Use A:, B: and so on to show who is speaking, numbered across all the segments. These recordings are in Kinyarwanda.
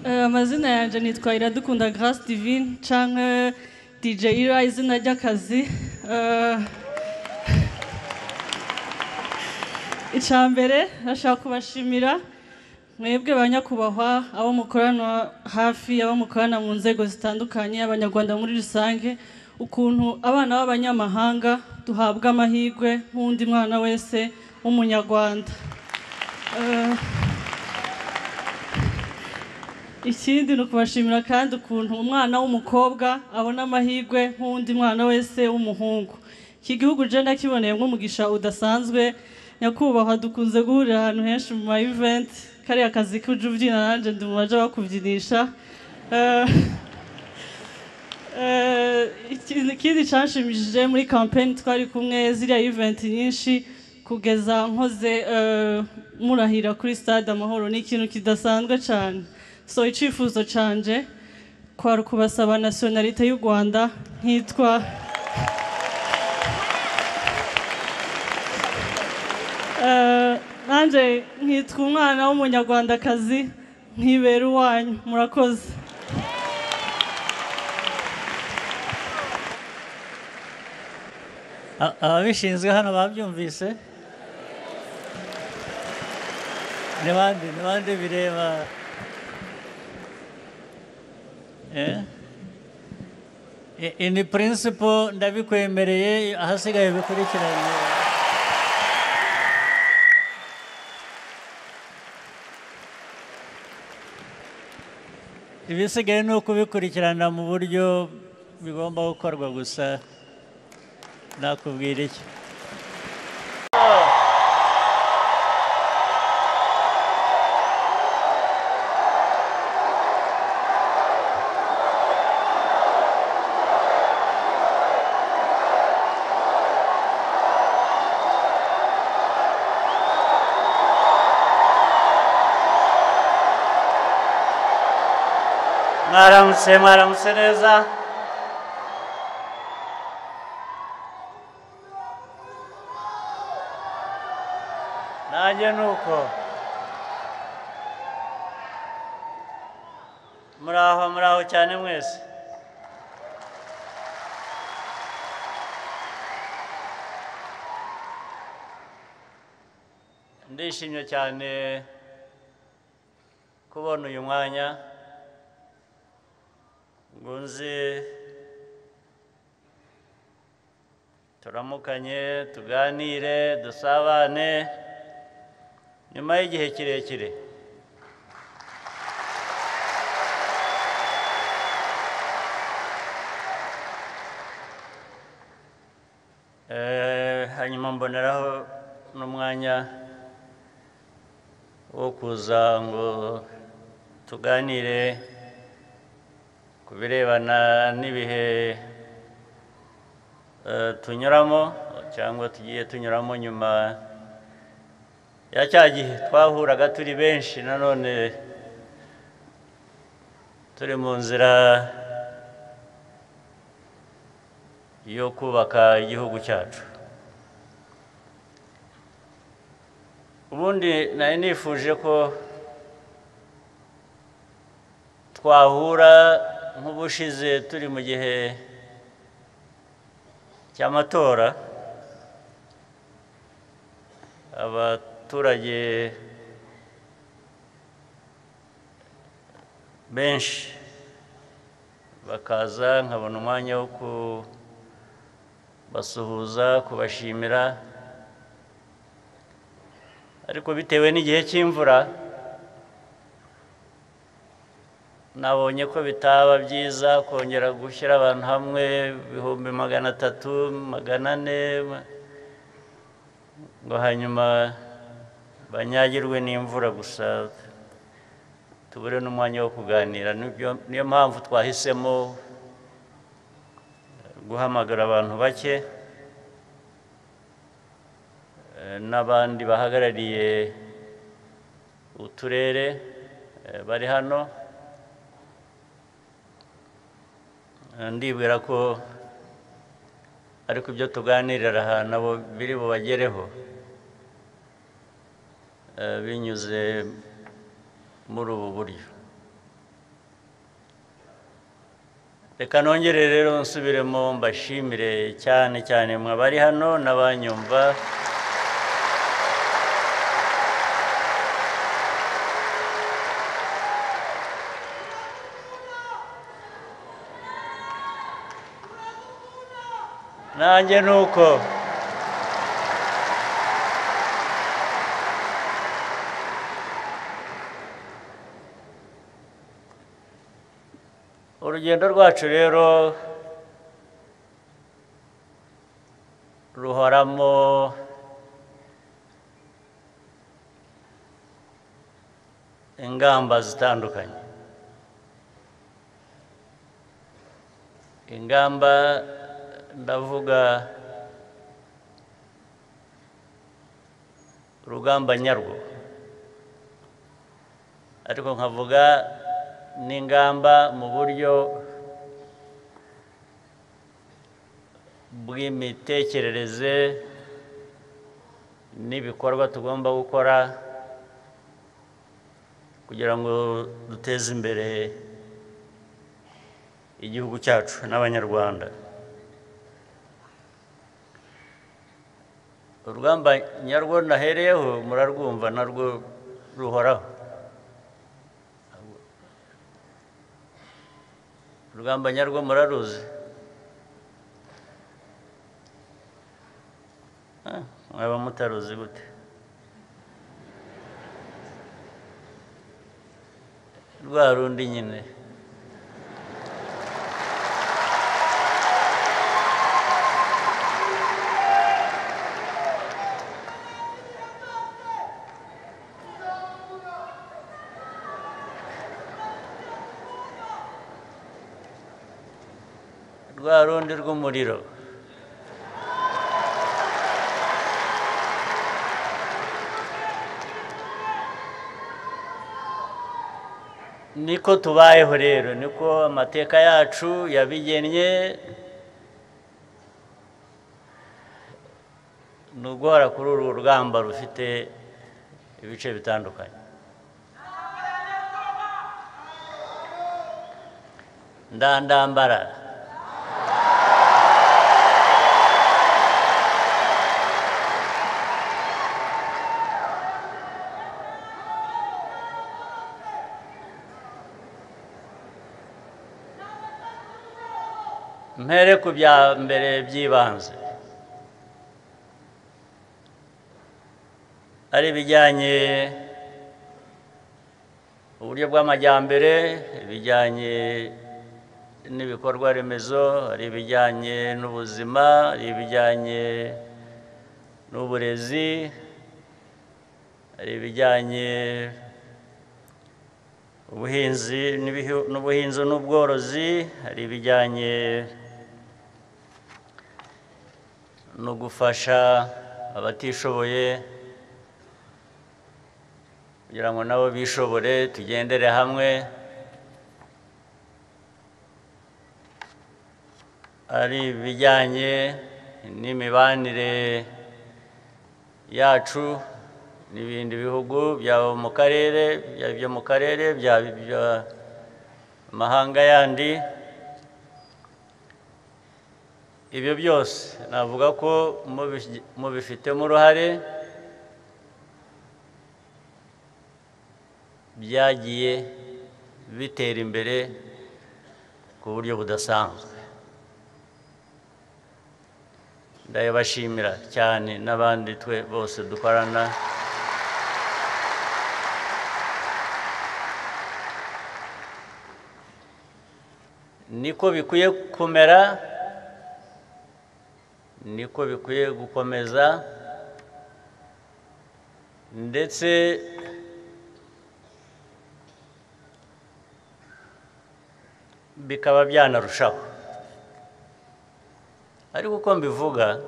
A: Amazina yanjye nitwa Iradukunda Grace Divine canke DJ Ira izina ry'akazi. Icya mbere nashaka kubashimira mwebwe banyakubahwa, abo mukorana hafi, abo mukorana mu nzego zitandukanye, abanyarwanda muri rusange, ukuntu abana b'abanyamahanga duhabwa amahirwe nk'undi mwana wese w'umunyarwanda. Ikindi ni ukubashimira kandi ukuntu umwana w'umukobwa abona amahirwe nk'undi mwana wese w'umuhungu. Iki gihugu je ndakiboneye nk'umugisha udasanzwe. Nyakubahwa, dukunze guhurira ahantu henshi mu ma event, kariya kazi k'uja ubyina nanjye ndi mu baja bakubyinisha. Ikindi canshimishije muri campaign twari kumwe, ziriya event nyinshi kugeza nkoze murahira kuri Stade Amahoro, ni ikintu kidasanzwe cyane. So icifuzo canje kwari ukubasaba nationalité y'u Rwanda, nkitwa nanje nkitwa umwana w'umunyarwandakazi, nkibera uwanyu. Murakoze.
B: Ababishinzwe hano babyumvise? Ni bande, ni bande bireba? In principle ndabikwemereye, ahasigaye bikurikiranye. Ibisigaye ni ukubikurikirana mu buryo bigomba gukorwa, gusa nakubwira iki. Mwaramutse, mwaramutse neza. Nanjye nuko muraho, muraho cyane mwese. Ndishimye cyane kubona uyu mwanya ngo nze turamukanye, tuganire, dusabane nyuma y'igihe kirekire. Hanyuma mboneraho n'umwanya wo kuza ngo tuganire ku birebana n'ibihe tunyuramo cyangwa tugiye tunyuramo nyuma ya cya gihe twahuraga turi benshi, nanone turi mu nzira yo kubaka igihugu cyacu. Ubundi nari nifuje ko twahura nk'ubushize turi mu gihe cy'amatora, abaturage benshi bakaza, nkabona umwanya wo kubasuhuza, kubashimira, ariko bitewe n'igihe cy'imvura nabonye ko bitaba byiza kongera gushyira abantu hamwe 300,000, 400,000 ngo hanyuma banyagirwe n'imvura gusa tubure n'umwanya wo kuganira. Niyo mpamvu twahisemo guhamagara abantu bake n'abandi bahagarariye uturere bari hano. Ndibwira ko ariko ibyo tuganirira aha nabo biri bubagereho binyuze muri ubu buryo. Reka nongere rero nsubiremo mbashimire cyane cyane mwabari hano n'abanyumva. Nanjye nuko urugendo rwacu rero ruhoramo ingamba zitandukanye. Ingamba ndavuga urugamba nyarwo, ariko nkavuga n'ingamba mu buryo bw'imitekerereze n'ibikorwa tugomba gukora kugira ngo duteze imbere igihugu cyacu n'Abanyarwanda. Urugamba nyarwo nahereyeho murarwumva, narwo ruhoraho. Urugamba nyarwo muraruzi, mwaba mutaruzi gute? Rwa rundi nyine. Rwa rundi rw'umuriro. Niko tubayeho rero, niko amateka yacu yabigennye, ni uguhora kuri uru rugamba rufite ibice bitandukanye. Ndandambara. Mpere ku bya mbere by'ibanze, ari ibijyanye uburyo bw'amajyambere, ibijyanye n'ibikorwa remezo, ari ibijyanye n'ubuzima, ari ibijyanye n'uburezi, ari ibijyanye ubuhinzi n'ubuhinzi n'ubworozi, ari ibijyanye no gufasha abatishoboye kugira ngo nabo bishobore, tugendere hamwe, ari ibijyanye n'imibanire yacu n'ibindi bihugu byaba mu karere, byaba ibyo mu karere, byaba iby'amahanga yandi. Ibyo byose navuga ko mubifitemo uruhare, byagiye bitera imbere ku buryo budasanzwe. Ndabashimira cyane n'abandi twe bose dukorana. Niko bikwiye kumera, niko bikwiye gukomeza, ndetse bikaba byanarushaho. Ariko uko mbivuga,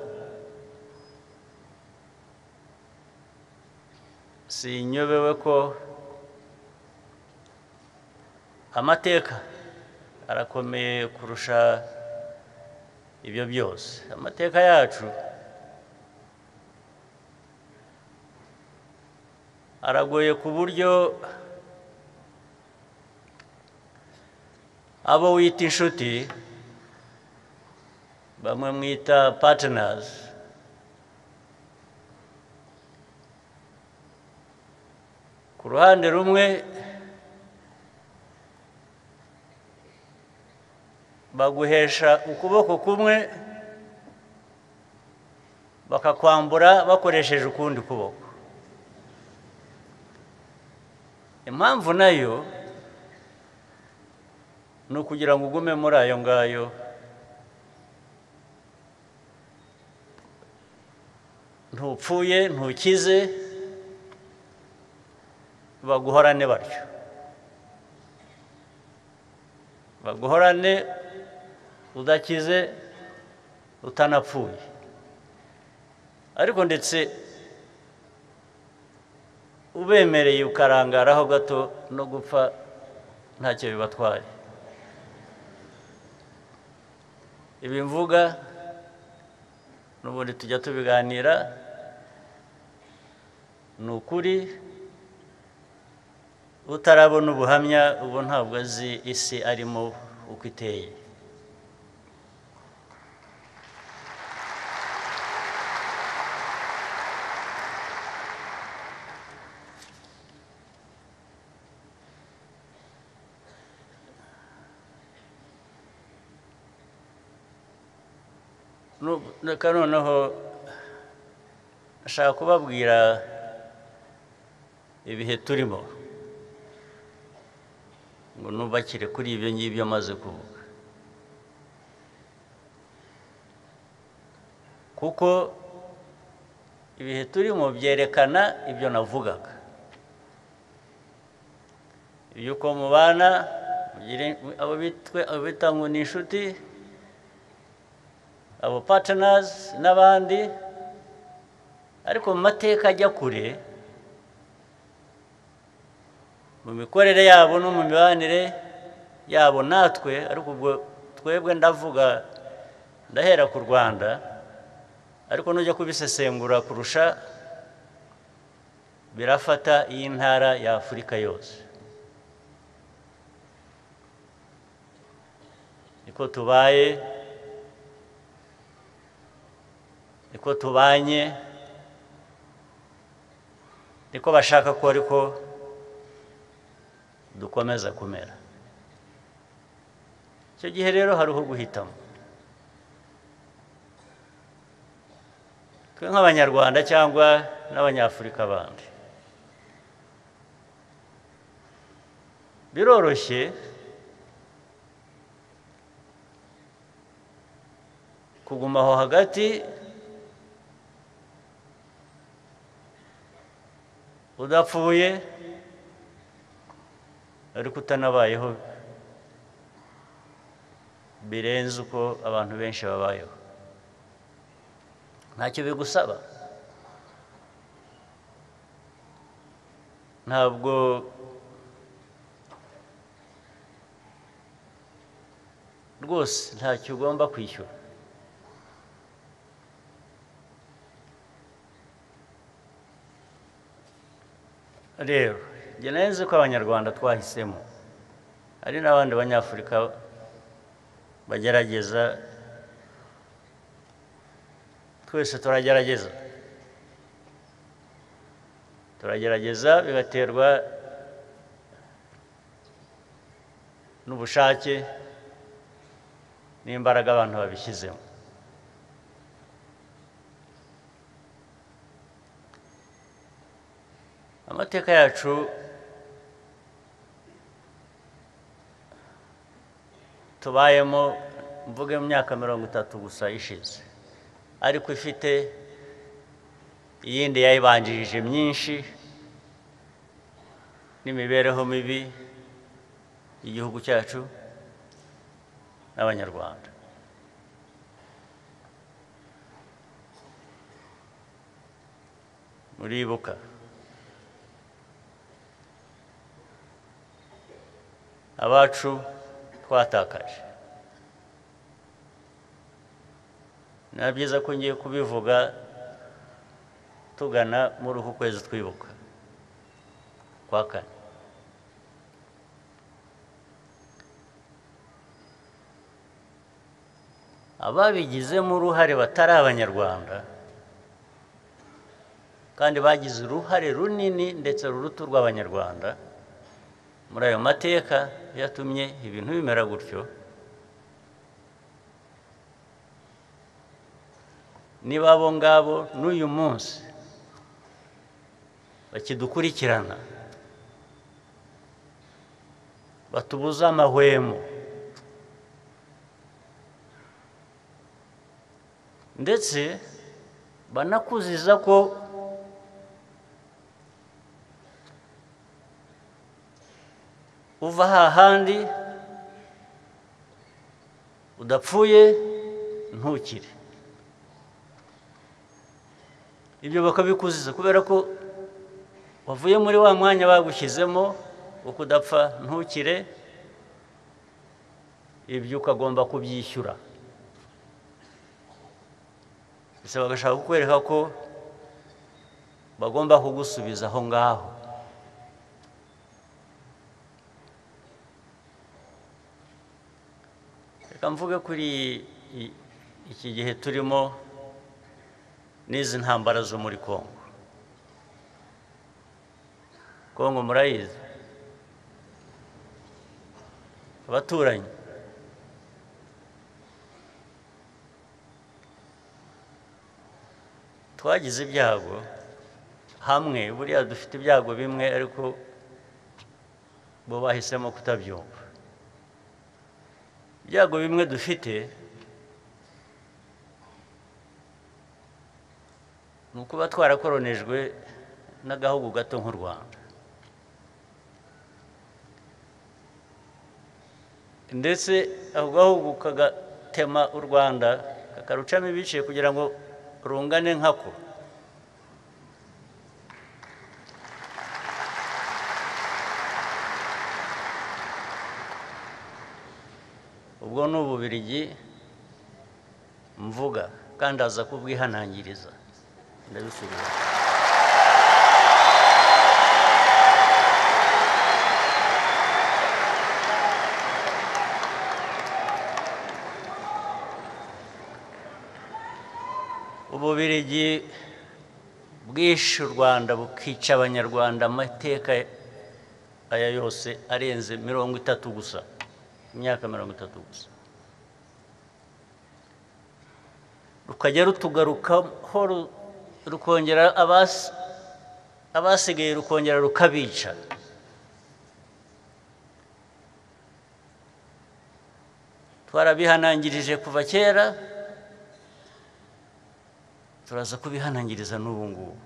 B: sinyobewe ko amateka arakomeye kurusha ibyo byose. Amateka yacu aragoye ku buryo Abo wita inshuti, bamwe mwita partners, ku ruhande rumwe baguhesha ukuboko kumwe bakakwambura bakoresheje ukundi kuboko. Impamvu nayo ni ukugira ngo ugume muri ayo ngayo, ntupfuye ntukize, baguhorane batyo, baguhorane udakize utanapfuye. Ariko ndetse ubemereye ukarangaraho gato no gupfa ntacyo bibatwaye. Ibi mvuga n'ubundi tujya tubiganira, ni ukuri. Utarabona ubuhamya ubu ntabwo azi isi arimo uko iteye. Reka noneho nashaka kubabwira ibihe turimo, ngo nubakire kuri ibyo ngibyo maze kuvuga, kuko ibihe turimo byerekana ibyo navugaga. Yuko mubana abo bita ngo ni inshuti, abo partners n'abandi, ariko mu mateka ajya kure, mu mikorere yabo no mu mibanire yabo natwe, ariko ubwo twebwe ndavuga ndahera ku Rwanda, ariko nujya kubisesengura kurusha birafata iyi ntara ya Afurika yose. Niko tubaye, niko tubanye, niko bashaka ko ariko dukomeza kumera. Icyo gihe rero hariho guhitamo. Twe nk'Abanyarwanda cyangwa n'Abanyafurika bandi, biroroshye kuguma aho hagati udapfuye ariko utanabayeho birenze uko abantu benshi babayeho. Ntacyo bigusaba, ntabwo rwose ntacyo ugomba kwishyura. Rero njye nzi ko Abanyarwanda twahisemo, hari n'abandi Banyafurika bagerageza, twese turagerageza, bigaterwa n'ubushake n'imbaraga abantu babishyizemo. Amateka yacu tubayemo, mvuge mu myaka 30 gusa ishize, ariko ifite iyindi yayibanjirije myinshi n'imibereho mibi y'igihugu cyacu n'Abanyarwanda. Muribuka abacu twatakaje. Ni byiza ko ngiye kubivuga tugana muri uku kwezi twibuka kwa kane. Ababigizemo uruhare batari Abanyarwanda kandi bagize uruhare runini ndetse ruruta urw'Abanyarwanda muri ayo mateka yatumye ibintu bimera gutyo. Niba abo ngabo n'uyu munsi bakidukurikirana, batubuza amahwemo, ndetse banakuziza ko uva hahandi udapfuye ntukire. Ibyo bakabikuziza kubera ko wavuye muri wa mwanya bagushyizemo wo kudapfa ntukire, ibyo ukagomba kubyishyura. Ese bagashaka kukwereka ko bagomba kugusubiza aho ngaho. Reka mvuge kuri iki gihe turimo n'izi ntambara zo muri Kongo. Kongo murayizi, abaturanyi. Twagize ibyago hamwe, buriya dufite ibyago bimwe ariko bo bahisemo kutabyumva. Ibyago bimwe dufite ni ukuba twarakoronejwe n'agahugu gato nk'u Rwanda, ndetse ako gahugu kagatema u Rwanda kakarucamo ibice kugira ngo rungane nkako. Ubwo ni Ububiligi mvuga kandi aza kubwihanangiriza, ndabisubiza. Ububiligi bwishe u Rwanda bukica Abanyarwanda amateka aya yose arenze 30 gusa, imyaka 30 gusa, rukajya rutugarukaho rukongera abasigaye rukongera rukabica. Twarabihanangirije kuva kera, turaza kubihanangiriza n'ubu ngubu.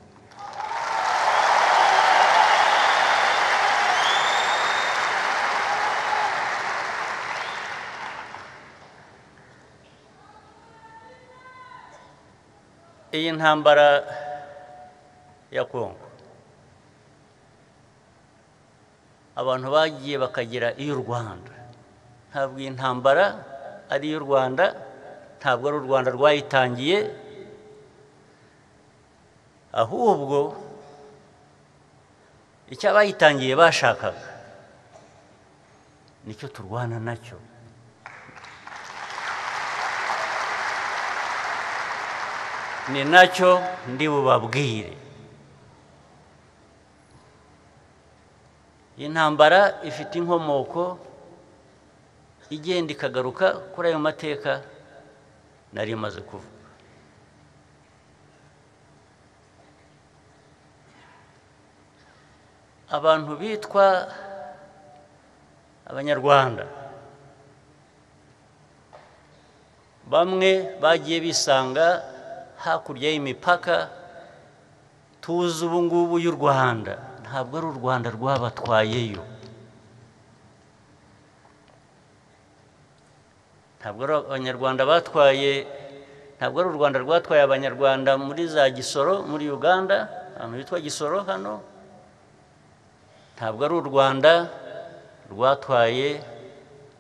B: Iyi ntambara ya Kongo abantu bagiye bakagira iy'u Rwanda. Ntabwo iyi ntambara ari iy'u Rwanda, ntabwo ari u Rwanda rwayitangiye, ahubwo icyo abayitangiye bashakaga nicyo turwana nacyo. Ni nacyo ndi bubabwire. Intambara ifite inkomoko igenda ikagaruka kuri ayo mateka nari maze kuvuga. Abantu bitwa Abanyarwanda bamwe bagiye bisanga hakurya y'imipaka tuzi ubu ngubu y'u Rwanda, ntabwo ari u Rwanda rwabatwayeyo, ntabwo ari Abanyarwanda batwaye, ntabwo ari u Rwanda rwatwaye Abanyarwanda muri za Gisoro muri Uganda, ahantu hitwa Gisoro hano, ntabwo ari u Rwanda rwatwaye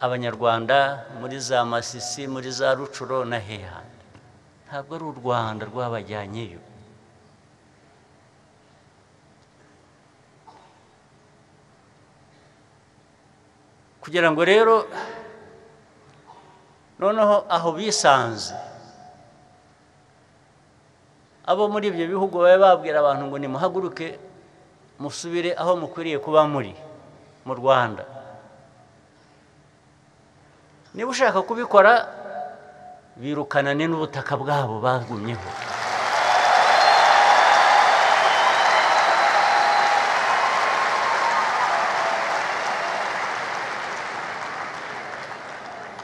B: Abanyarwanda muri za Masisi, muri za Rucuro na heha. Ntabwo ari u Rwanda rwabajyanyeyo. Kugira ngo rero Noneho aho bisanze abo muri ibyo bihugu babe babwira abantu ngo nimuhaguruke musubire aho mukwiriye kuba muri mu Rwanda. Niba ushaka kubikora birukana n'ubutaka bwabo bagumyeho.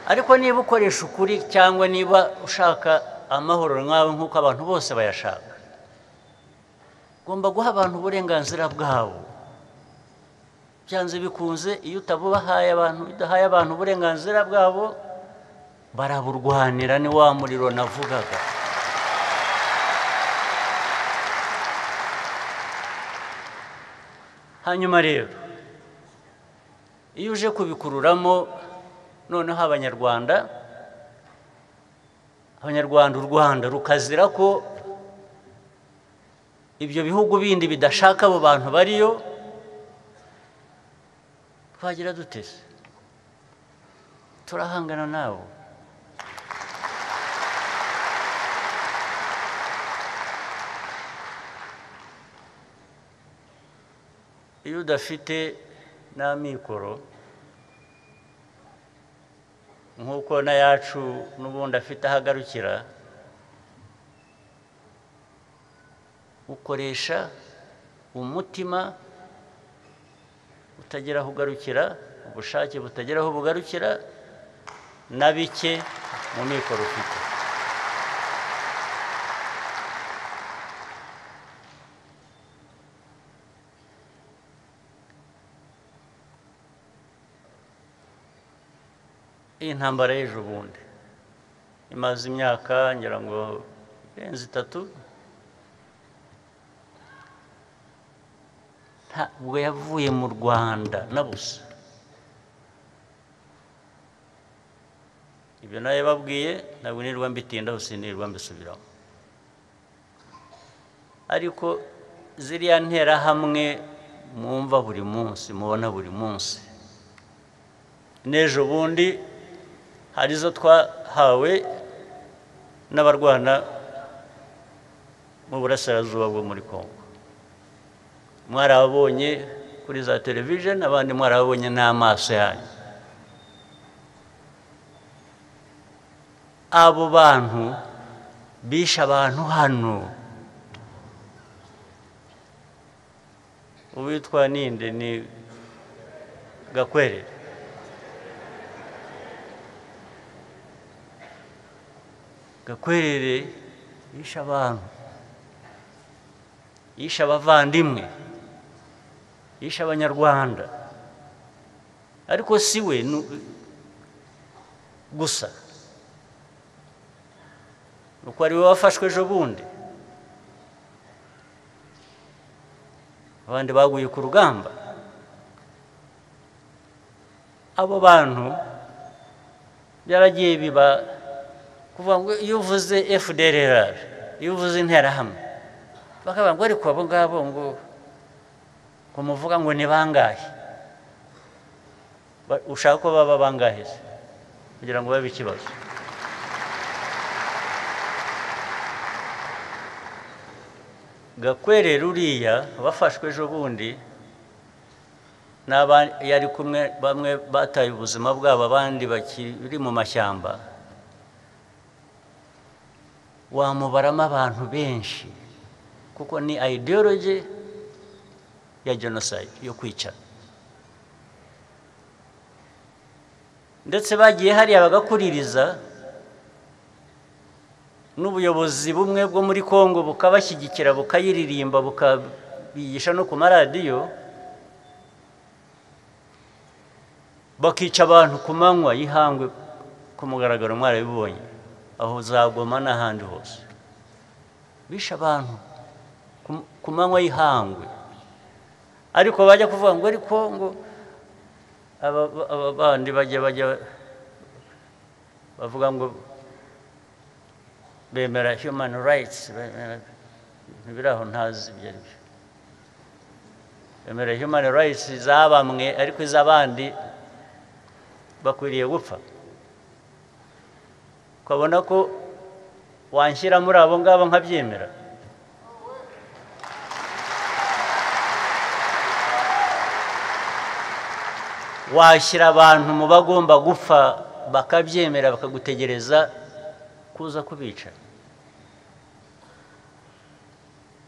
B: Ariko niba ukoresha ukuri cyangwa niba ushaka amahoro nkawe nk'uko abantu bose bayashaka, ugomba guha abantu uburenganzira bwabo. Byanze bikunze iyo utabubahaye abantu, udahaye abantu uburenganzira bwabo, baraburwanira. Ni wa muriro navugaga. Hanyuma rero iyo uje kubikururamo noneho Abanyarwanda u Rwanda rukazira ko ibyo bihugu bindi bidashaka abo bantu bariyo, twagira dutese turahangana nabo. Iyo udafite n'amikoro nk'uko n'ayacu n'ubundi afite aho agarukira, ukoresha umutima utagira aho ugarukira, ubushake butagira aho bugarukira, na bike mu mikoro ufite. Iyi ntambara y'ejo bundi imaze imyaka ngira ngo irenze 3, ntabwo yavuye mu Rwanda na busa. Ibyo nayo babwiye ntabwo nirwa mbitindaho, sinirwa mbisubiraho. Ariko ziriya nterahamwe mwumva buri munsi, mubona buri munsi, n'ejo bundi hari izo twahawe n'abarwana mu burasirazuba bwo muri Kongo. Mwarabonye kuri za television, abandi mwarabonye n'amaso yanyu. Abo bantu bishe abantu hano. Uwitwa ninde? Ni Gakwerere. Gakwerere yishe abantu, yishe abavandimwe, yishe Abanyarwanda. Ariko si we gusa, nuko ari we wafashwe ejo bundi, abandi baguye ku rugamba. Abo bantu byaragiye biba kuvuga ngo iyo uvuze FDLR, iyo uvuze interahamwe, bakavuga ngo ariko abo ngabo ngo muvuga ngo ni bangahe? Ushaka ko baba bangahe se kugira ngo babe ikibazo? Gakwerere uriya bafashwe ejo bundi n'aba yari kumwe, bamwe bataye ubuzima bwabo, abandi bakiri mu mashyamba, wamubaramo abantu benshi, kuko ni ideology ya genocide yo kwica. Ndetse bagiye hariya bagakuririza n'ubuyobozi bumwe bwo muri Kongo bukabashyigikira, bukayiririmba, bukabigisha no ku maradiyo, bakica abantu ku manywa y'ihangwe ku mugaragaro. Mwarabibonye aho za Goma n'ahandi hose, bishe abantu ku manywa y'ihangwe. Ariko bajya kuvuga ngo ariko ngo aba bandi bajya bavuga ngo bemera human rights, ntibiraho ntazi ibyo ari byo. Bemera human rights za bamwe, ariko iz'abandi bakwiriye gupfa. Ukabona ko wanshyira muri abo ngabo nkabyemera. Washyira abantu mu bagomba gupfa bakabyemera bakagutegereza kuza kubica.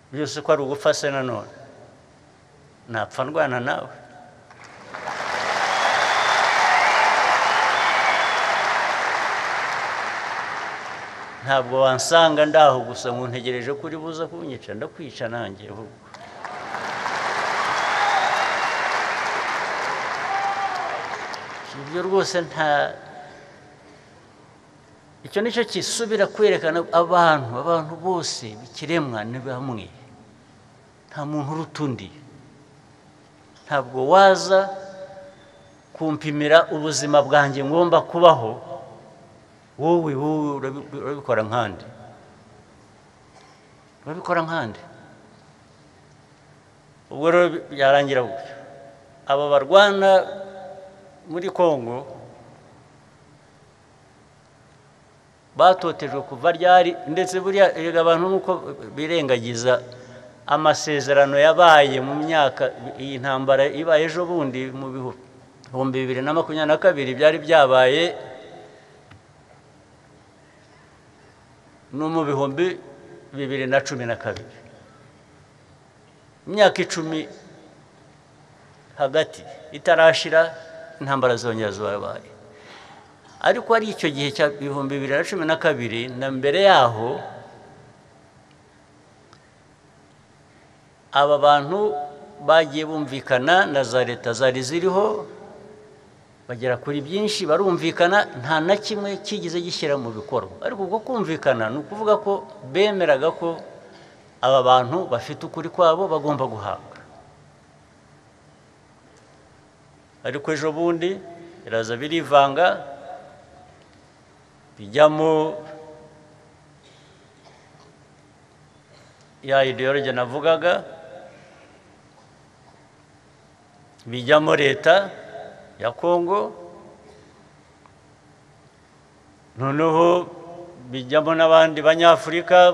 B: Byose ko ari ugupfa se nanone napfa ndwana nawe. Ntabwo wansanga ndaho gusa ngo ntegereje kuri buza kunyica, ndakwica nanjye ahubwo. Ibyo rwose nta icyo nicyo kisubira kwerekana abantu bose bikiremwa ni bamwe, nta muntu uruta undi. Ntabwo waza kumpimira ubuzima bwanjye ngomba kubaho, wowe urabikora nkande, urabikora nkande. Ubwo rero byarangira gutyo. Aba barwana muri Kongo batotejwe kuva ryari, ndetse buriya abantu nuko birengagiza amasezerano yabaye mu myaka iyi ntambara ibaye ejo bundi mu 2022 byari byabaye no mu 2012, imyaka 10 hagati itarashira intambara zongera zabaye. Ariko ari icyo gihe cya 2012 na mbere yaho, aba bantu bagiye bumvikana na za leta zari ziriho, bagera kuri byinshi barumvikana, nta na kimwe kigize gishyira mu bikorwa. Ariko ubwo kumvikana ni ukuvuga ko bemeraga ko aba bantu bafite ukuri kwabo bagomba guhabwa. Ariko ejo bundi biraza birivanga, bijyamo ya ideology navugaga, bijyamo leta ya Kongo, noneho bijyamo n'abandi banyafurika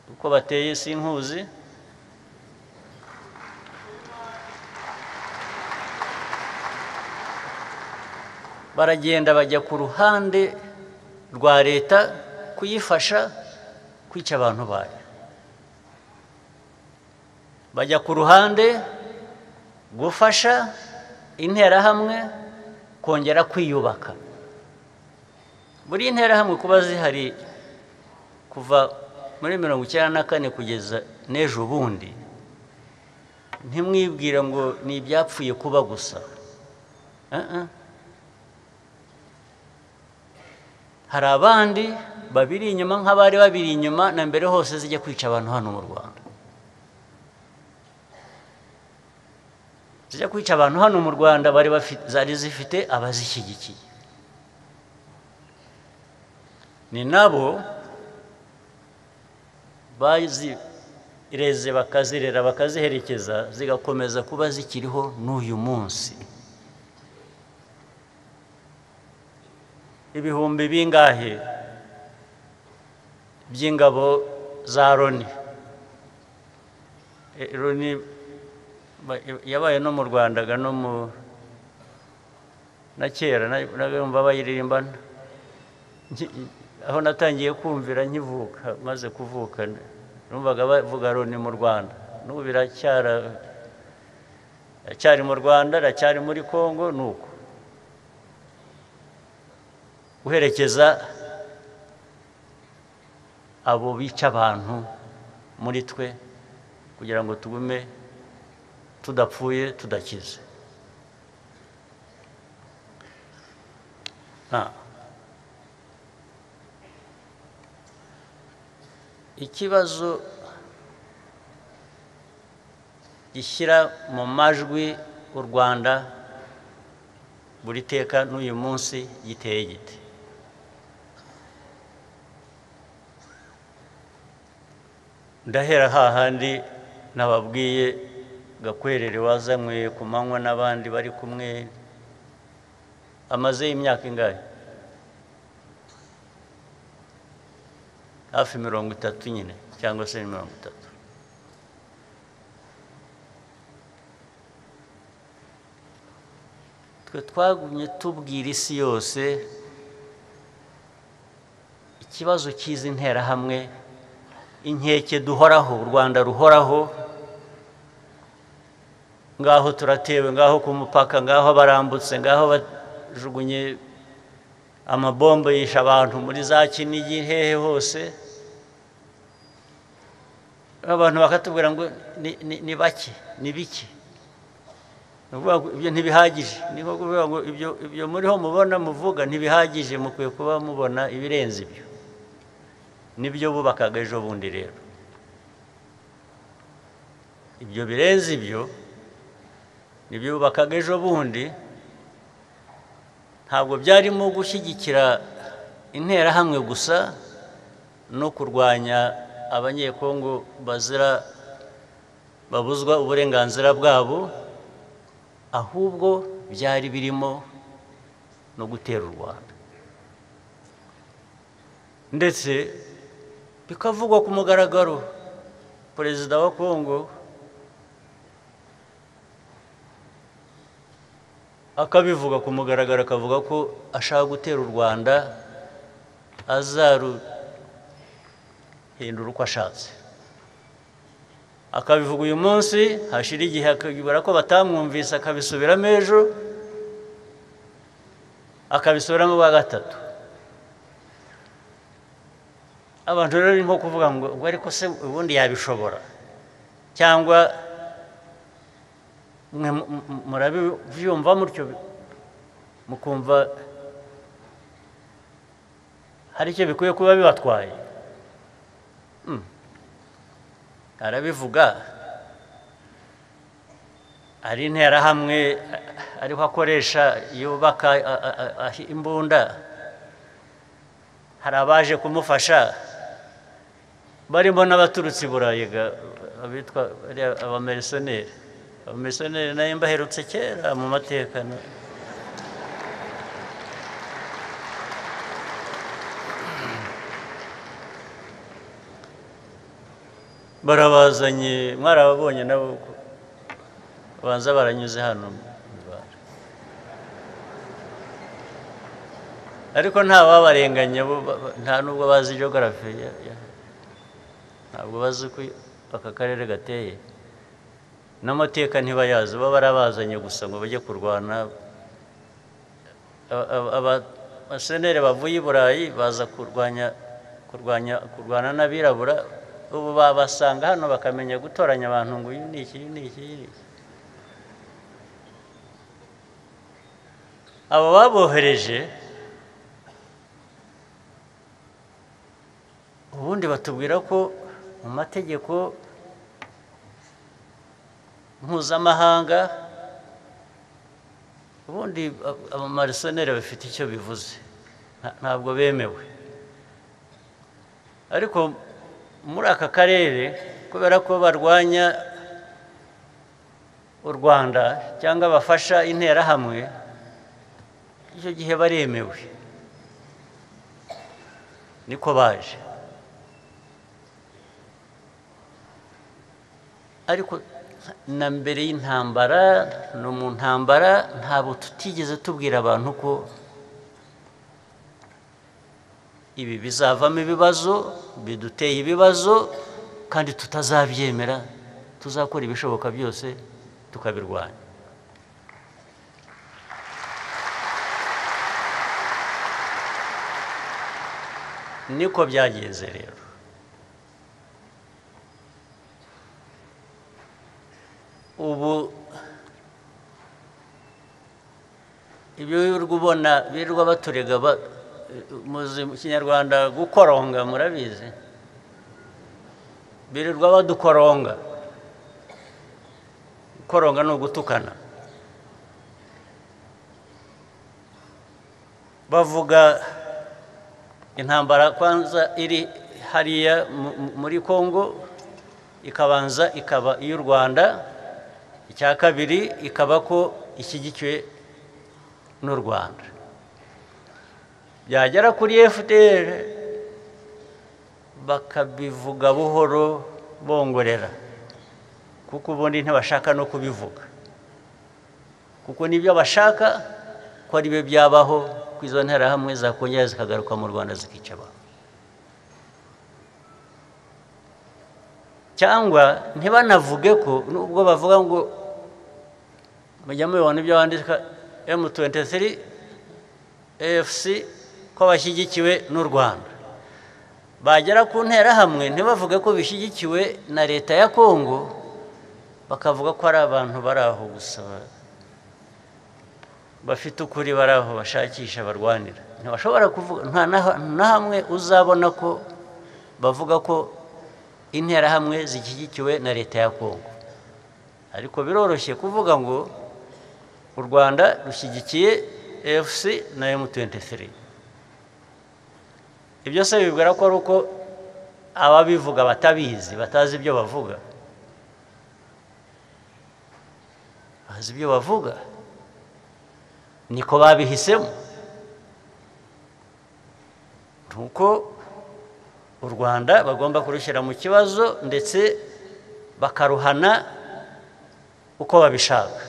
B: uko bateye sinkuzi. Baragenda bajya ku ruhande rwa leta kuyifasha kwica abantu bayo, bajya ku ruhande gufasha interahamwe kongera kwiyubaka. Buri interahamwe kuba zihari kuva muri 94 kugeza n'ejo bundi, ntimwibwire ngo ni ibyapfuye kuba gusa. Hari abandi babiri inyuma nk'abari babiri inyuma na mbere hose zijya kwica abantu hano mu Rwanda. Zijya kwica abantu hano mu Rwanda bari bafite, zari zifite abazishyigikiye. Ni nabo bazireze bakazirera bakaziherekeza zigakomeza kuba zikiriho n'uyu munsi. Ibihumbi bingahe by'ingabo za Loni. Loni yabaye no mu Rwanda no mu na kera nabumva bayiririmba, aho natangiye kumvira nkivuka, maze kuvuka numvaga bavuga Loni mu Rwanda. N'ubu biracyari mu Rwanda, racyari muri Kongo nuko guherekeza abo bica abantu muri twe kugira ngo tugume tudapfuye tudakize. Ikibazo gishyira mu majwi u Rwanda buri teka n'uyu munsi giteye gite? Ndahera hahandi nababwiye Gakwerere wazanywe ku manywa n'abandi bari kumwe, amaze imyaka ingahe? Hafi 30 nyine cyangwa se 30. Twe twagumye tubwira isi yose ikibazo cy'izi nterahamwe, inkeke duhoraho, u Rwanda ruhoraho, ngaho turatewe, ngaho ku mupaka, ngaho barambutse, ngaho bajugunye amabombe yisha abantu muri za Kinigi hehe hose. Abantu bakatubwira ngo ni bake, ni bike, ibyo ntibihagije. Ni nko kuvuga ngo ibyo muriho mubona muvuga ntibihagije, mukwiye kuba mubona ibirenze ibyo. Nibyo bubakaga ejo bundi rero. Ibyo birenze ibyo nibyo bubakaga ejo bundi. Ntabwo byarimo gushyigikira interahamwe gusa no kurwanya abanyekongo bazira babuzwa uburenganzira bwabo, ahubwo byari birimo no gutera u Rwanda. Ndetse bikavugwa ku mugaragaro, Perezida wa Kongo akabivuga ku mugaragaro, akavuga ko ashaka gutera u Rwanda, azaruhindura uko ashatse. Akabivuga uyu munsi, hashira igihe akabibara ko batamwumvise, akabisubiramo ejo, akabisubiramo bwa gatatu. Abantu rero ni nko kuvuga ngo ariko se ubundi yabishobora, cyangwa mwe murabyumva mutyo mukumva hari icyo bikwiye kuba bibatwaye. Arabivuga ari interahamwe ariho akoresha yubaka imbunda, hari abaje kumufasha barimo n'abaturutse i Burayi abitwa abamerisoneri. Abamerisoneri nayo mbaherutse kera mu mateka. Barabazanye, mwarababonye nabo banza baranyuze hano mu Rwanda, ariko nta babarenganya, nta nubwo bazi geography, ntabwo bazi ko aka karere gateye, n'amateka ntibayazi, bo barabazanye gusa ngo bajye kurwana. Abasenere bavuye i Burayi baza kurwana n'abirabura, ubu babasanga hano bakamenya gutoranya abantu ngo uyu ni iki, uyu ni iki, uyu ni iki. Abo babohereje ubundi batubwira ko mu mategeko mpuzamahanga ubundi abamarisoneri bafite icyo bivuze, ntabwo bemewe. Ariko muri aka karere kubera ko barwanya u Rwanda cyangwa bafasha interahamwe, icyo gihe baremewe, niko baje. Ariko na mbere y'intambara no mu ntambara ntabwo tutigeze tubwira abantu ko ibi bizavamo ibibazo, biduteye ibibazo, kandi tutazabyemera, tuzakora ibishoboka byose tukabirwanya. Niko byagenze rero. Ubu ibyo wirirwa ubona birirwa baturega, muzi mu Kinyarwanda gukoronga, murabizi, birirwa badukoronga. Gukoronga ni ugutukana. Bavuga intambara kwanza iri hariya muri Kongo, ikabanza ikaba iy'u Rwanda, icya kabiri ikaba ko ishyigikiwe n'u Rwanda. Byagera kuri FDR bakabivuga buhoro bongorera, kuko ubundi ntibashaka no kubivuga, kuko nibyo bashaka ko ari byo byabaho, ko izo nterahamwe zakongera zikagaruka mu Rwanda zikica abantu. Cyangwa ntibanavuge ko nubwo bavuga ngo mujya mubibona ibyo bandika M23 AFC ko bashyigikiwe n'u Rwanda, bagera ku nterahamwe ntibavuge ko bishyigikiwe na leta ya Kongo, bakavuga ko ari abantu bari aho gusa bafite ukuri, bari aho bashakisha barwanira. Ntibashobora kuvuga, nta na hamwe uzabona ko bavuga ko interahamwe zishyigikiwe na leta ya Kongo. Ariko biroroshye kuvuga ngo u Rwanda rushyigikiye AFC na M23. Ibyo se bibwira ko ari uko ababivuga batabizi, batazi ibyo bavuga? Bazi ibyo bavuga, niko babihisemo. Nuko u Rwanda bagomba kurushyira mu kibazo ndetse bakaruhana uko babishaka.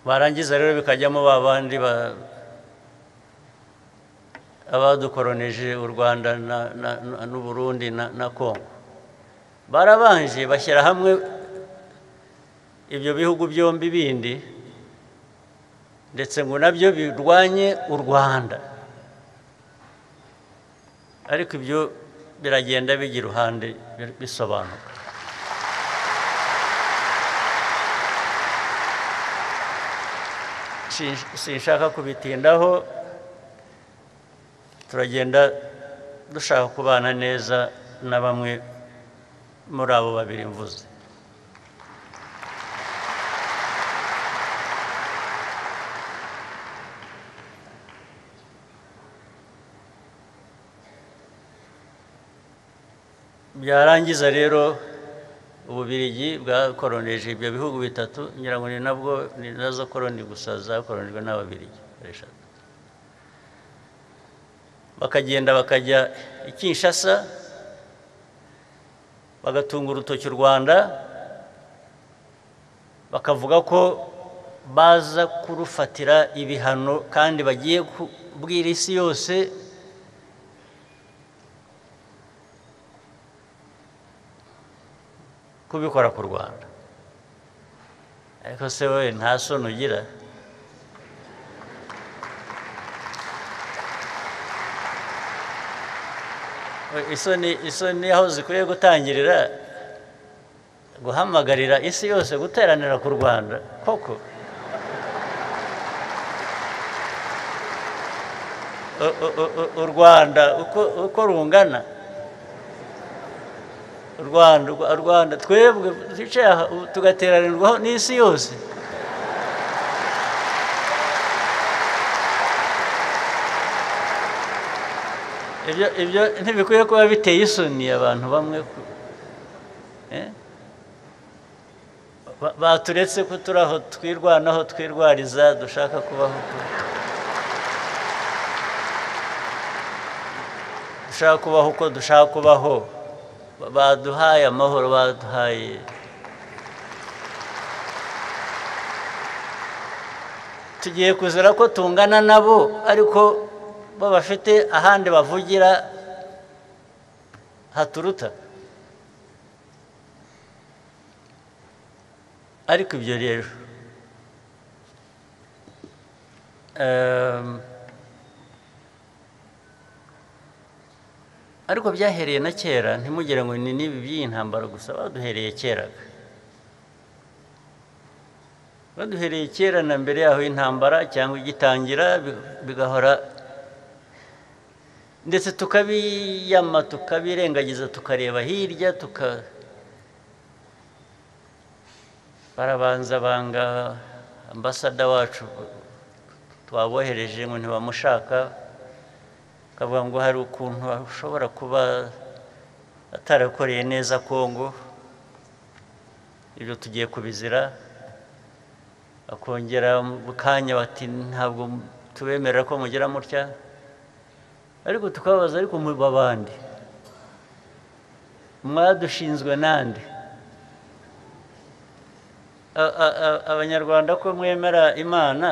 B: Barangiza rero bikajyamo babandi abadukoroneje u Rwanda n'u Burundi na Kongo. Barabanje bashyira hamwe ibyo bihugu byombi bindi, ndetse ngo nabyo birwanye u Rwanda. Ariko ibyo biragenda bijya iruhande bisobanuka. Sinshaka kubitindaho, turagenda dushaka kubana neza na bamwe muri abo babiri mvuze. Byarangiza rero Ububirigi bwakoroneje ibyo bihugu bitatu, ngira ngo ni nabwo ni nazo koroni gusa zakoronijwe n'Ababirigi eshatu. Bakagenda bakajya i Kinshasa bagatunga urutoki u Rwanda, bakavuga ko baza kurufatira ibihano kandi bagiye kubwira isi yose kubikora ku Rwanda. Ariko se wowe nta soni ugira? Isoni aho zikwiye gutangirira, guhamagarira isi yose guteranira ku Rwanda koko. U Rwanda uko rungana, u Rwanda twebwe twicaye aha tugateranirwaho n'isi yose. Ibyo ntibikwiye kuba biteye isoni abantu bamwe baturetse ko turi aho twirwanaho twirwariza dushaka kubaho, dushaka kubaho uko dushaka kubaho. Baduhaye amahoro, baduhaye tugiye kuzira ko tungana nabo, ariko bo bafite ahandi bavugira haturuta. Ariko ibyo rero ariko byahereye na kera, ntimugire ngo ni n'ibi by'iyi ntambara gusa, baduhereye kera. Baduhereye kera na mbere yaho intambara cyangwa igitangira, bigahora ndetse tukabiyama, tukabirengagiza, tukareba hirya, barabanza banga ambasada wacu twabohereje ngo ntibamushaka, kavuga ngo hari ukuntu ashobora kuba atarakoreye neza Kongo, ibyo tugiye kubizira. Akongera mu kanya bati ntabwo tubemerera ko mugira mutya. Ariko tukabaza, ariko mu babandi mwadushinzwe nande? Abanyarwanda ko mwemera Imana,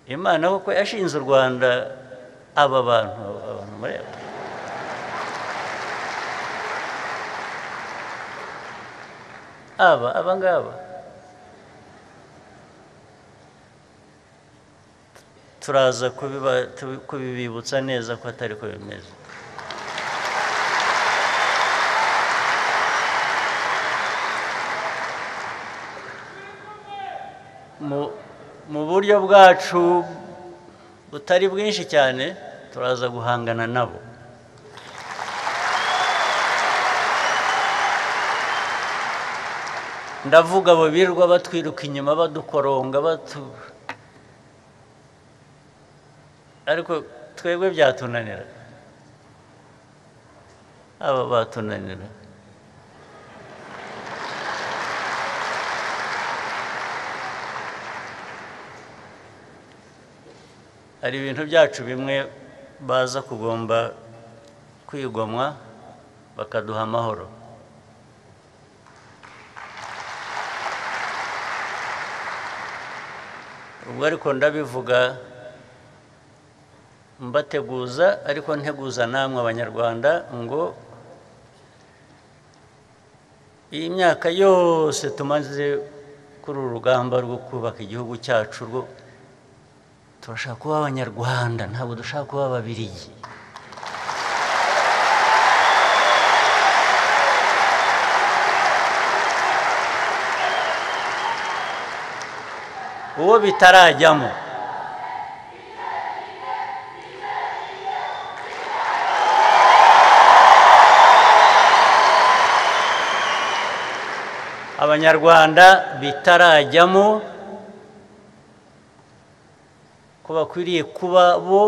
B: Imana koko yashinze u Rwanda aba bantu, abantu mureba. Aba ngaba turaza kubibibutsa neza ko atari ko bimeze. Mu buryo bwacu butari bwinshi cyane turaza guhangana nabo. Ndavuga abo birirwa batwiruka inyuma badukoronga ariko twebwe byatunanira, aba batunanira. Hari ibintu byacu bimwe baza kugomba kwigomwa bakaduha amahoro. Ubwo ariko ndabivuga mbateguza, ariko nteguza namwe Abanyarwanda ngo iyi myaka yose tumaze kuri uru rugamba rwo kubaka igihugu cyacu, rwo turashaka kuba Abanyarwanda, ntabwo dushaka kuba Ababiligi. Uwo bitarajyamo Abanyarwanda bitarajyamo ko bakwiriye kuba bo,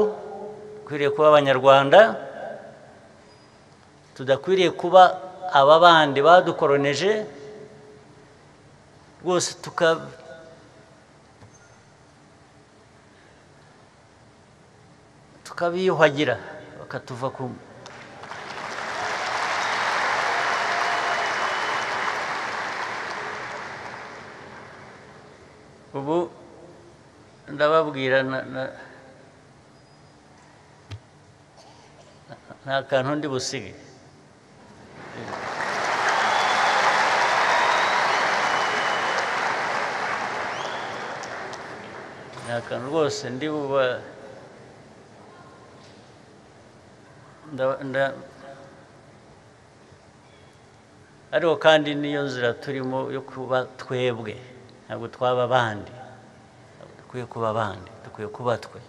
B: bakwiriye kuba Abanyarwanda, tudakwiriye kuba aba bandi badukoroneje rwose tukabiyuhagira bakatuva ku. Ubu ndababwira nta kantu ndi busige. Nta kantu rwose ndi buba ariko kandi niyo nzira turimo yo kuba twebwe, ntabwo twaba abandi. Dukwiye kuba abandi, dukwiye kuba twe,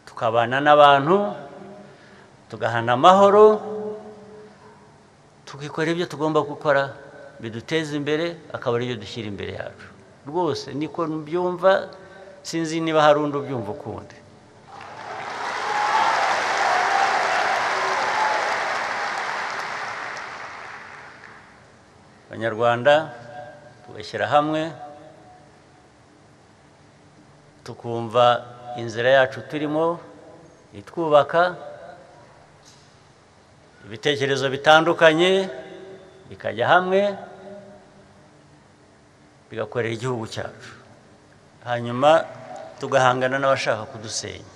B: tukabana n'abantu, tugahana amahoro, tukikora ibyo tugomba gukora biduteza imbere, akaba ari byo dushyira imbere yacu. Rwose niko mbyumva, sinzi niba hari undi ubyumva ukundi. Abanyarwanda tugashyira hamwe, tukumva inzira yacu turimo itwubaka, ibitekerezo bitandukanye bikajya hamwe bigakorera igihugu cyacu, hanyuma tugahangana n'abashaka kudusenya.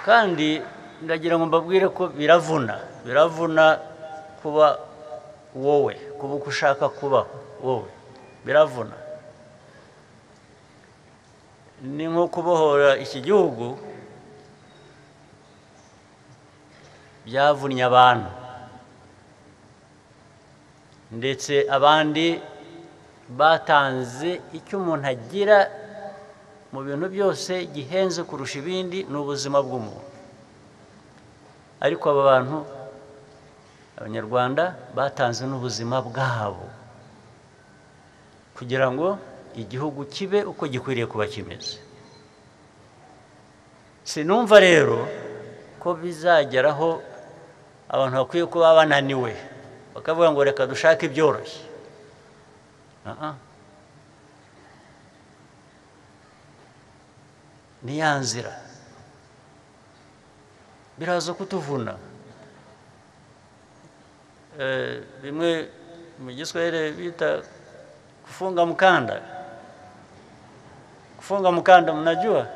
B: Kandi ndagira ngo mbabwire ko biravuna, biravuna kuba wowe, kuba uko ushaka kuba wowe, biravuna. Ni nko kubohora iki gihugu byavunnye abantu, ndetse abandi batanze icyo umuntu agira mu bintu byose gihenze kurusha ibindi, ni ubuzima bw'umuntu. Ariko aba bantu Abanyarwanda batanze n'ubuzima bwabo kugira ngo igihugu kibe uko gikwiriye kuba kimeze. Sinumva rero ko bizageraho abantu bakwiye kuba bananiwe bakavuga ngo reka dushake ibyoroshye. Ni ya nzira biraza kutuvuna. Bimwe mu Giswahili bita kufunga mkanda. Kufunga mkanda mnajua?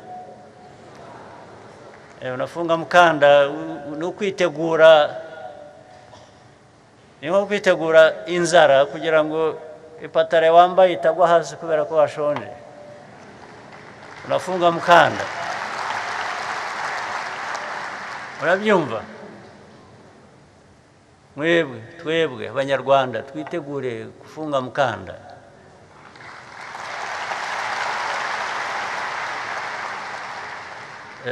B: Unafunga mkanda ni kwitegura, ni nko kwitegura inzara kugira ngo ipatare wambaye itagwa hasi kubera ko washonje. Unafunga mkanda. Urabyumva? Mwebwe twebwe Abanyarwanda twitegure kufunga mkanda.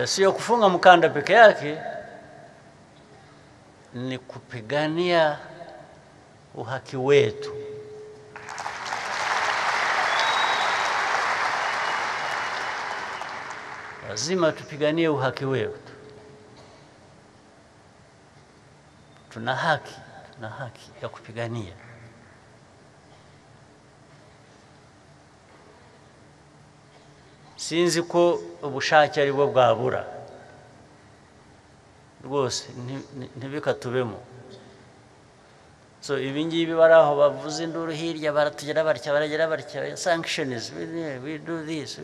B: Sio kufunga mkanda peke yake, ni kupigania uhaki wetu. Lazima tupiganie uhaki wetu. Tuna haki ya kupigania. Sinzi ko ubushake ari bwo bwabura rwose, ntibikatubemo. So ibi ngibi bari aho bavuze induru hirya, baratugera batya, baragera batya, sanctions, we do this.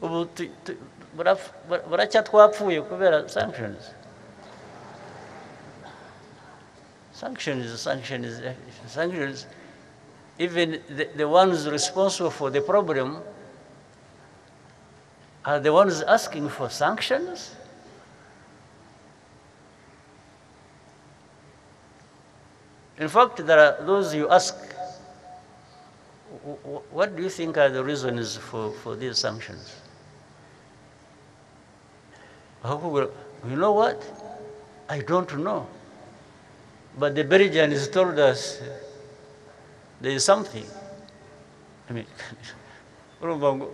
B: Ubu buracya twapfuye kubera sanctions. Sanctions, sanctions, sanctions. Even the ones responsible for the problem are the ones asking for sanctions? In fact, there are those you ask, what do you think are the reasons for these sanctions? You know what? I don't know. But the Belgians told us there is something. I mean, urumva ngo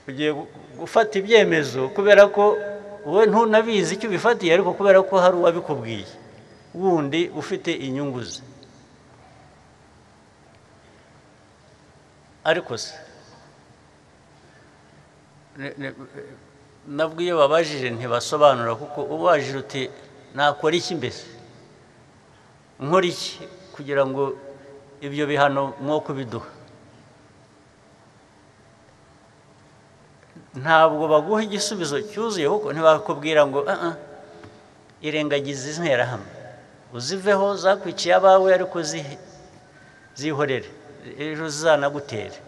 B: ugiye gufata ibyemezo kubera ko wowe ntunabizi icyo ubifatiye, ariko kubera ko hari uwabikubwiye wundi ufite inyungu ze. Ariko se nabwo iyo babajije ntibasobanura, kuko ubajije uti nakora iki mbese, nkora iki kugira ngo ibyo bihano mwo kubiduha, ntabwo baguha igisubizo cyuzuye, kuko ntibakubwira ngo irengagize interahamwe uziveho zakwiciye abawe, ariko zihorere ejo zizanagutere.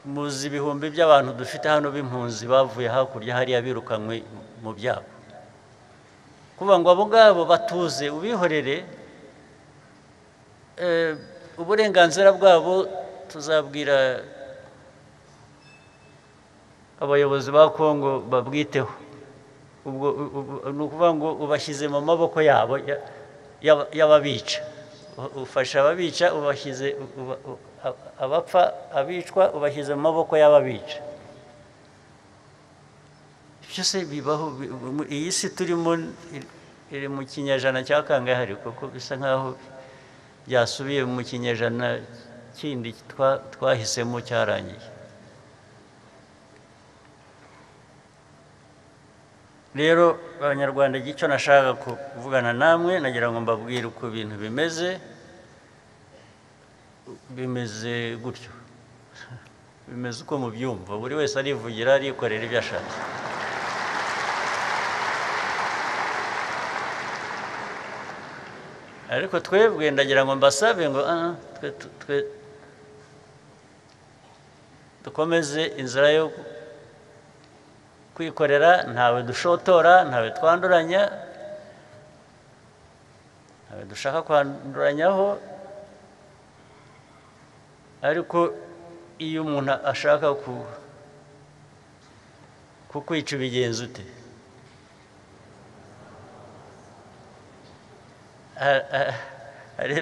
B: Muzi ibihumbi by'abantu dufite hano b'impunzi bavuye hakurya hariya birukanywe mu byabo, kuvuga ngo abo ngabo batuze ubihorere, uburenganzira bwabo tuzabwira abayobozi ba Kongo babwiteho. Ubwo ni ukuvuga ngo ubashyize mu maboko yabo y'ababica, ufasha ababica, ubashyize abapfa abicwa ubashyize mu maboko y'ababica. Byose bibaho. Iyi si turimo iri mu kinyejana cya kangahe, kuko bisa nkaho byasubiye mu kinyejana kindi twahisemo cyarangiye. Rero Abanyarwanda, icyo nashaka kuvugana namwe, nagira ngo mbabwire uko ibintu bimeze. Bimeze gutyo, bimeze uko mubyumva, buri wese arivugira arikorera ibyo ashaka. Ariko twebwe ndagira ngo mbasabe ngo twe dukomeze inzira yo kwikorera, ntawe dushotora, ntawe twanduranya, ntawe dushaka kwanduranyaho. Ariko iyo umuntu ashaka kukwica ubigenza ute?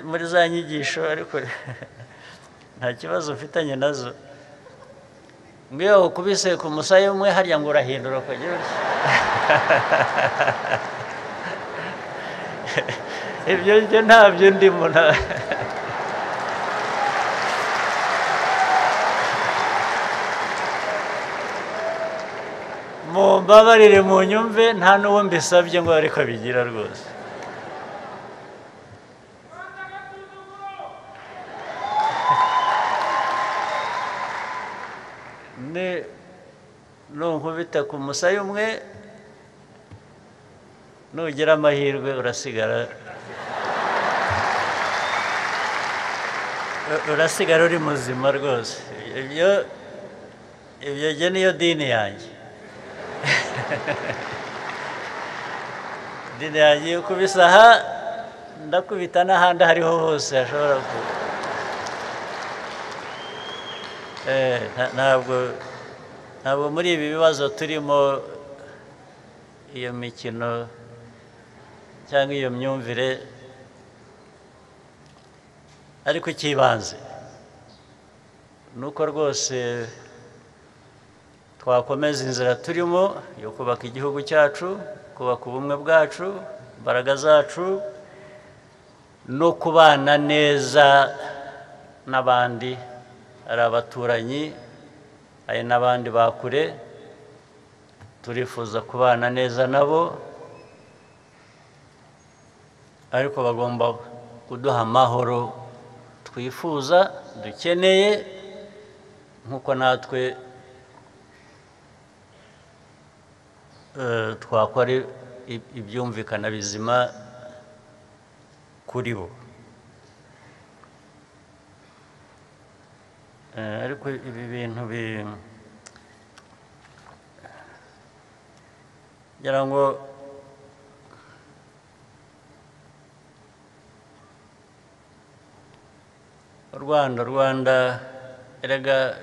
B: Muri za nyigisho, ariko nta kibazo mfitanye nazo, ngiyo ukubise ku musaya umwe harya ngo urahindura ukagira utya. Ibyo ntabyo ndimo. Mumbabarire mu nyumve, nta n'uwo mbisabye ngo ariko bigira rwose. Nunkubita ku musaya umwe, nugira amahirwe urasigara uri muzima rwose. Ibyo jye niyo dini yanjye. Dini yanjye kubisaha ndakubita n'ahandi hariho hose hashobora kuba. Ntabwo muri ibi bibazo turimo iyo mikino cyangwa iyo myumvire, ariko ikibanze nuko rwose twakomeza inzira turimo yo kubaka igihugu cyacu, kubaka ubumwe bwacu, imbaraga zacu, no kubana neza n'abandi, ari abaturanyi, ari n'abandi bakure, turifuza kubana neza nabo, ariko bagomba kuduha amahoro twifuza, dukeneye, nkuko natwe twakora ibyumvikana bizima kuri bo. Ariko ibi bintu ngira ngo Rwanda erega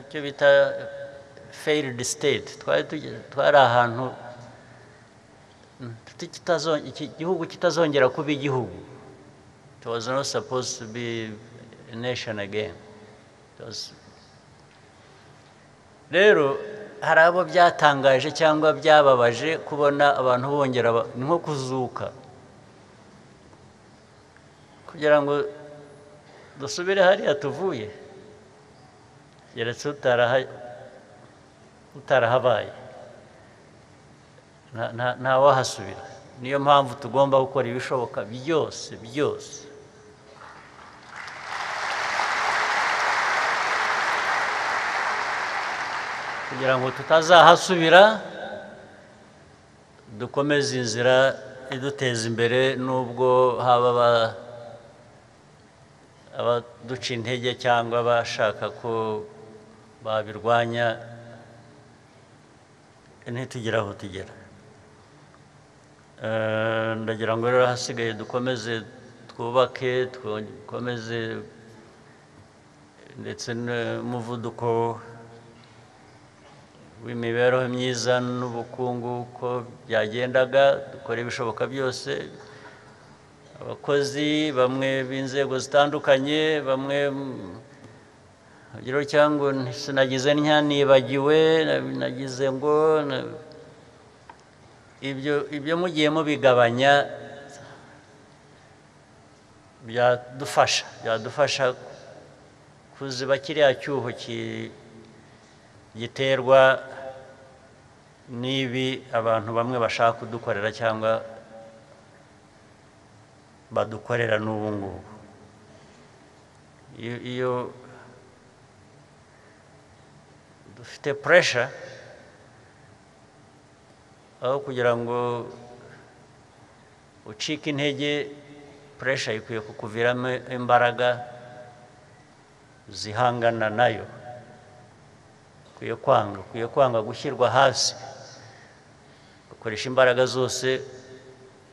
B: icyo bita failed state, twari ahantu iki gihugu kitazongera kuba igihugu. It was not supposed to be a nation again. Rero hari abo byatangaje cyangwa byababaje kubona abantu bongera nko kuzuka, kugira ngo dusubire hariya tuvuye, keretse utarahabaye nta wahasubira. Niyo mpamvu tugomba gukora ibishoboka byose byose kugira ngo tutazahasubira, dukomeze inzira iduteza imbere, nubwo haba abaduca intege cyangwa abashaka ko babirwanya, ntitugere aho tugera. Ndagira ngo rero hasigaye dukomeze twubake, dukomeze ndetse n'umuvuduko w'imibereho myiza n'ubukungu uko byagendaga, dukora ibishoboka byose. Abakozi bamwe b'inzego zitandukanye, bamwe cyangwa sinagize ntya nibagiwe, nagize ngo ibyo mugiye mubigabanya byadufasha kuziba kiriya cyuho giterwa n'ibi abantu bamwe bashaka kudukorera cyangwa badukorera n'ubu ngubu. Iyo dufite pressure, aho kugira ngo ucike intege, pressure ikwiye kukuviramo imbaraga zihangana nayo. Ukwiye kwanga gushyirwa hasi, ukoresha imbaraga zose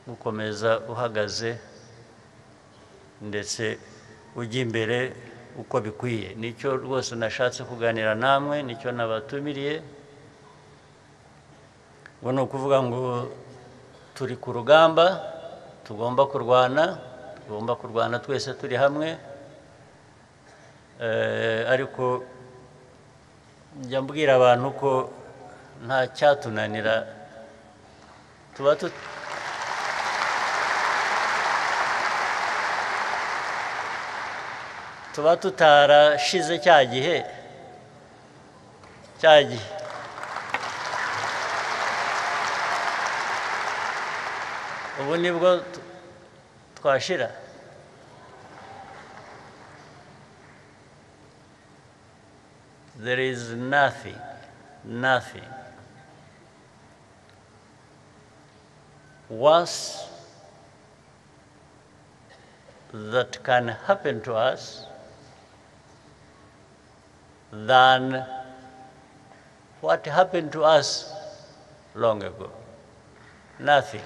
B: gukomeza uhagaze ndetse ujya imbere uko bikwiye. Nicyo rwose nashatse kuganira namwe, nicyo nabatumiriye. Ngo ni ukuvuga ngo turi ku rugamba, tugomba kurwana twese turi hamwe. Ariko njya mbwira abantu ko nta cyatunanira, tuba tutarashize cya gihe. Ubu nibwo twashira. There is nothing, nothing worse that can happen to us than what happened to us long ago. Nothing.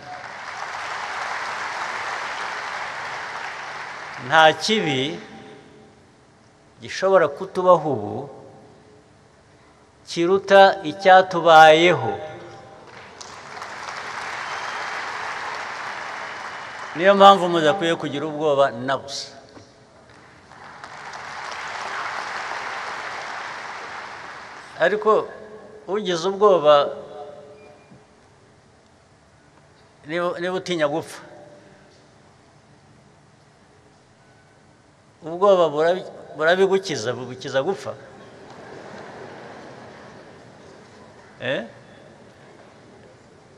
B: Nta kibi gishobora kutubaho ubu kiruta icyatubayeho. Niyo mpamvu mudakwiye kugira ubwoba na busa. Ariko ugize ubwoba niba utinya gupfa, ubwoba burabigukiza, bugukiza gupfa.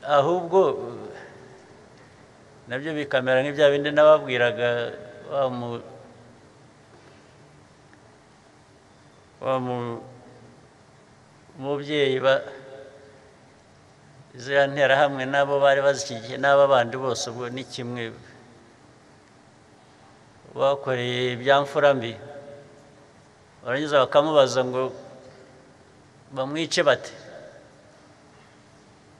B: Ahubwo nabyo bikamera nk'ibya bindi nababwiraga wa mubyeyi ziriya nterahamwe nabo bari bazishyigikiye n'aba bandi bose, ubwo ni kimwe bakoreye ibyamfura mbi, barangiza bakamubaza ngo bamwice bate,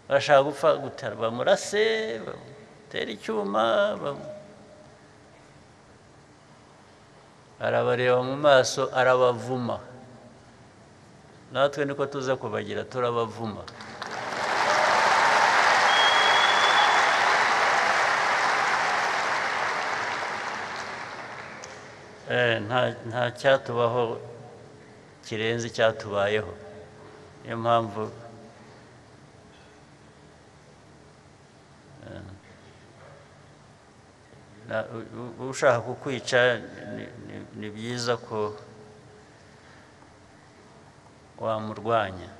B: barashaka gupfa gutara, bamurase, bamutere icyuma, arabareba mu maso arabavuma. Natwe niko tuza kubagira, turabavuma. Nta cyatubaho kirenze icyatubayeho. Niyo mpamvu ushaka kukwica ni byiza ko wamurwanya.